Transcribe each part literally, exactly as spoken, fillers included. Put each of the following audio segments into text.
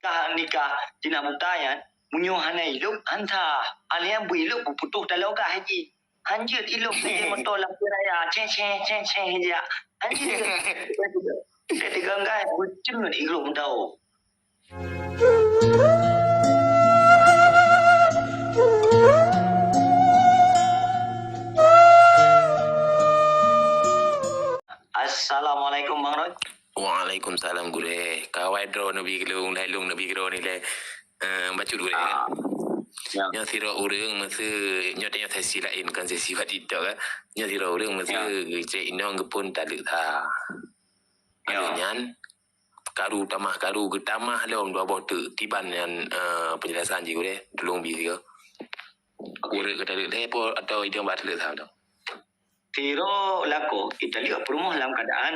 Nikah, nikah Cina buta nyan, meunyoe hana ilop, han sah. Alèh nyan beu ilop, beuputôh taloe gah jih. Han jeuet ilop lé moto lam raya, ceng, ceng, ceng, ceng, jak. Han jeuet. Teuka gah, beuceungeut ilop tau. Assalamualaikum, Bang Roy. Waalaikumsalam, Gurèe. Kawai droe neubi keu lôn, lhèe lôn neubi keu droeneuh lé. Eh, bacut, Gurèe, kan? Ah. Ya. Nyoe sidroe ureueng meuseu, nyoe tanyoe sesi laén, kon sesi bak TikTok, kan? Nyoe sidroe ureueng meuseu, ya, geucrèk inong geuphôn taleuek tha. Ya. Lheueh nyan, karu tamah karu geutamah lom dua boh teuk. Kiban nyan, eh, peunjelasan jih, Gurèe. Tulông bi sigoe. Oke. Ureueng geutaleuek lhèe po atau idong bak taleuek tha tu? Sidroe lakoe, italeuek peurumoh lam keuadaan,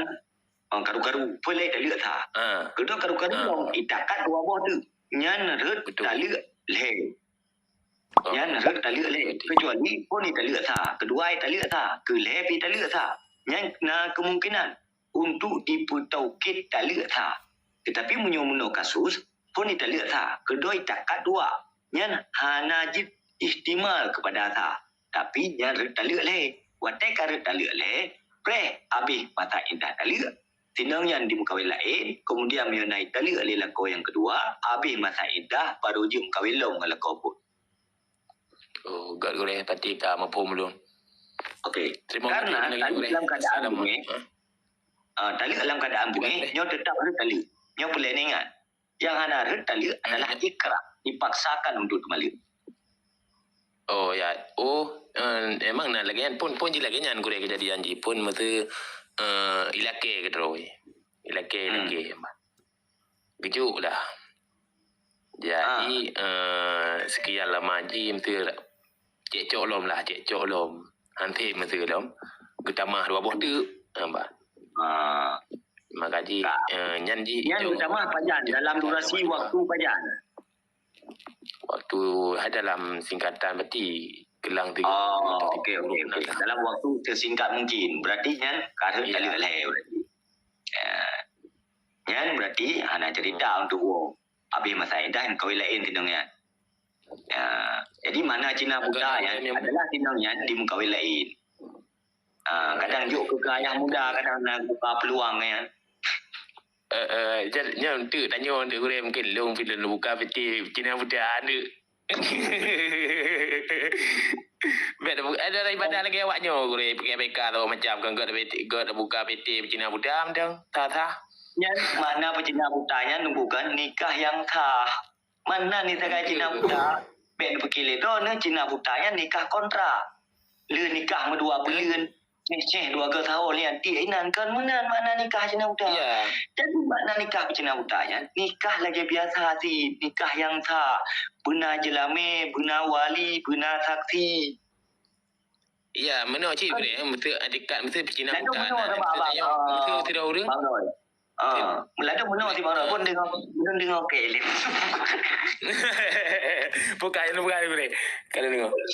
eh, karu-karu, phôn lé italeuek tha. Ah. Keudua karu-karu lom, itakat dua boh teuk. Nyan rhot taleuek lhèe. Nyan rhot taleuek lhèe. Keucuali phôn italeuek tha, keudua italeuek tha, keulhèe pih italeuek tha. Nyan na kemungkinan untuk dipeutaukid taleuek tha. Teutapi meunyoe meunoe kasus, phôn italeuek tha, keudua itakat dua, nyan hana jeuet ihtimal keupada tha, tapi nyan rhot taleuek lhèe. Watèe ka rhot taleuek lhèe, preh abéh masa iddah taleuek. Sinong nyan dimeukawen laén, kemudian meunyoe na italeuek lé lakoe nyang keudua, abéh masa iddah, baru jeuet meukawen lom ngon lakoe phôn. Oh, göt, Gurèe, pati ka muphom lôn. Oke. Karena taleuek lam keuadaan beungéh, ah, taleuek lam keuadaan beungéh, nyoe teutap rhot taleuek. Nyoe peureulèe ingat. Nyang hana rhot taleuek adalah ikrah, dipaksakan untuk teumaleuek. Oh, ya. Oh, eh, memang na lagèe nyan. Phôn, phôn jih lagèe nyan, Gurèe, keujadian jih. Phôn meuseu, eh, ilakèe keudroe. Ilakèe, ilakèe. Geujok lah. Jadi, eh, sekian lama jih meuseu cekcok lom lah, cekcok lom. Han sép meuseu lom. Geutamah dua boh teuk. Ha, bah. Ah. Maka jih, eh, nyan jih nyan geutamah pajan dalam durasi waktu pajan? Waktu hai dalam singkatan berarti keulang tiga puluh atau tiga puluh enam lah. Oh, oke, oke. Dalam waktu sesingkat mungkin. Berarti nyan ka rhot taleuek lhèe berarti. Ya. Nyan berarti hana cerita untuk wong. Abéh masa iddah, meukawen laén sinong nyan. Ya. Jadi makna Cina buta nyan adalah sinong nyan dimeukawen laén. Ah, kadang jok keu, keu ayah muda, kadang na buka peluang nyan. Eh, eh, nyan, nyan teuk tanyoe teuk, Gurèe, mungkin lôn pih lôn buka piti Cina buta teuk. Bèk ada ibadah lagèe awak nyoe, Gurèe, pakai B K atau macam kan, göt, göt buka piti Cina buta mantong, sah-sah. Nyan makna peucina buta nyan bukan nikah nyang sah. Makna nikah Cina buta, bèk neupeukiléh droeneuh, Cina buta nyan nikah kontrak. Lheueh nikah meudua buleuen, céh-céh dua goe sahoe nyan, tiek inan, kon meunan makna nikah Cina buta. Ya. Jadi makna nikah Cina buta nyan, nikah lagèe biasa cit, nikah nyang sah, beuna jeulamé, beuna wali, beuna saksi. Iya, meunoe cit, Bre, meuseu itikat, meuseu peucina buta na, meuseu tayong, meuseu sidroe ureueng. Ah, meulalu meunoe cit, Bang Roy, pun deungoe, pun deungoe keu ileum. Bukan, bukan, Bre. Kalau deungoe.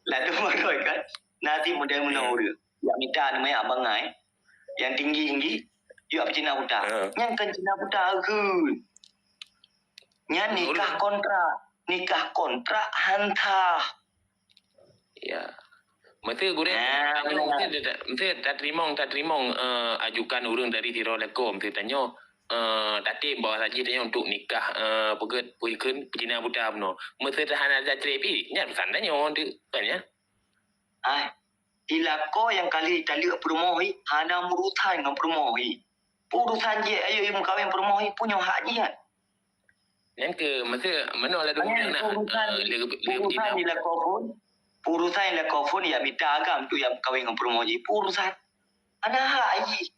Lalu Bang Roy kan, na cit model meunoe ureueng. Jak mita nama abang ai. Nyang tinggi-tinggi, jak peucina buta. Ha. Nyan kan cina buta, ageue. Nyan nikah kontrak. Nikah kontrak han sah. Ya. Meuseu gurèe, meuseu, meuseu tateurimong, tateurimong, eh, ajukan ureueng dari sidroe lakoe, meuseu tanyoe, eh, tatem bahwa saji tanyoe untuk nikah, eh, peugèt, peukheun peucina buta bunoe. Meuseu hana tacré pih, nyan urusan tanyoe tu, kan ya? Ai, di lakoe nyang ka lheueh taleuek peurumoh jih hana meurusan ngon peurumoh jih. Peue urusan jih, ayo meukawen peurumoh jih, peue nyoe hak jih nyan? Nyan keuh, meuseu meunoe ladôm ureueng na, eh, le, le, urusan di lakoe phôn, urusan di lakoe phôn, jak mita agam tu jak meukawen ngon peurumoh jih, peue urusan? Hana hak jih.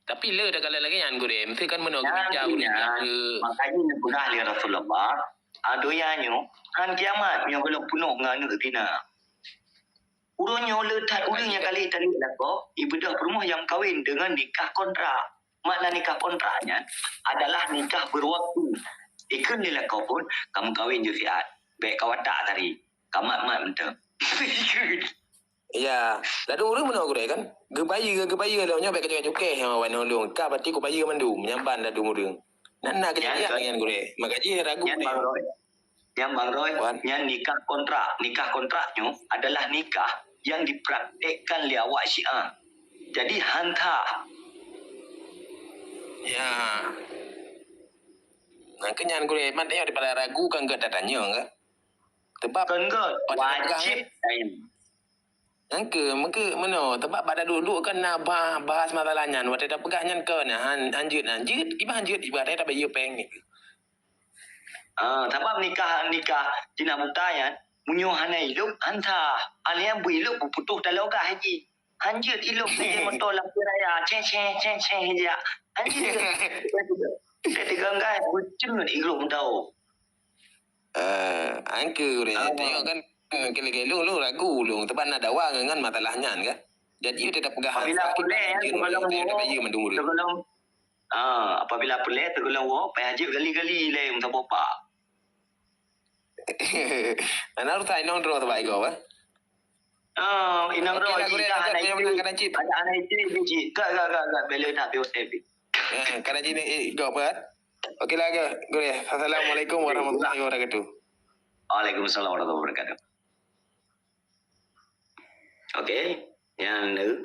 Tapi le takalon lagèe nyan, gurèe, meuseu kan meunoe geumita ureueng jak ke. Makajih neupeugah lé Rasulullah, "Ah, donya nyoe han kiamat nyoe gohlom peunoh ngon aneuk zina." Uroe nyoe le that ureueng nyang ka lheueh taleuek lakoe, ibeudôh peurumoh nyang meukawen deungon nikah kontrak. Makna nikah kontrak nyan adalah nikah berwaktu. Ikheun lé lakoe phôn, "Ka meukawen jeuet siat, bèk ka watak tadi, ka mat-mat mantong." Iya, ladôm ureueng meunoe gurèe kan? Geubayeue, geubayeue lom nyoe bèk ka cukéh-cukéh, ha, wan ulôn. Ka berarti kubayeue mandum, nyan ban ladôm ureueng. Nan na kejadian nyan, Gurèe. Maka jih ragu nyan, Bang Roy. Nyan, Bang Roy, nyan nikah kontrak. Nikah kontrak nyoe adalah nikah yang dipraktekkan lé awak Syiah. Jadi, hanta. Ya. Nah, keu nyan Gurèe, mat nyoe daripada ragu kan gèt tatanyong, kan? Sebab kan gèt wajib. Nyang keu, meuke meunoe, teuma bak duek-duek kan na ba-, bahas masalah nyan, watèe tapeugah nyan keu na, han-, hanjeuet, hanjeuet, kiban hanjeuet, ibarat tabayeue péng nyan. Ah, sabab nikah, nikah Cina buta nyan, meunyoe hana ilop, hanta. Aneuk beu ilop, beuputoh taloe gah jih. Hanjeuet ilop saja moto lampu raya, ceng, ceng, ceng, ceng, ya. Hanjeuet. Saya tegang, guys, bucun ilop tau. Eh, angke gurèe. Ah. Tengok kan, kali-kali lôn, lôn ragu lôn. Sebab na dawa ngon masalah nyan kan. Jadi, dia dah peugah apabila hansa, kita pulai, ya, hanjeuet, teugolong kita woe, bayeue mandum ureueng. Teugolong, ah, apabila pulai, teugolong woe, payah jeuet gali-gali lé, meusaboh pak. Nah, na urusan inong droe sebab igoe, eh. Ah, inong droe, okey lah, gurèe, ada anak isteri. Ada anak isteri, biji. Gak, gak, gak, gak. Bela tak, biar saya. Eh, kada jini, eh, gak apa, kan? Okey lah, gurèe. Assalamualaikum warahmatullahi wabarakatuh. Waalaikumsalam warahmatullahi wabarakatuh. Okey, nyan, eh,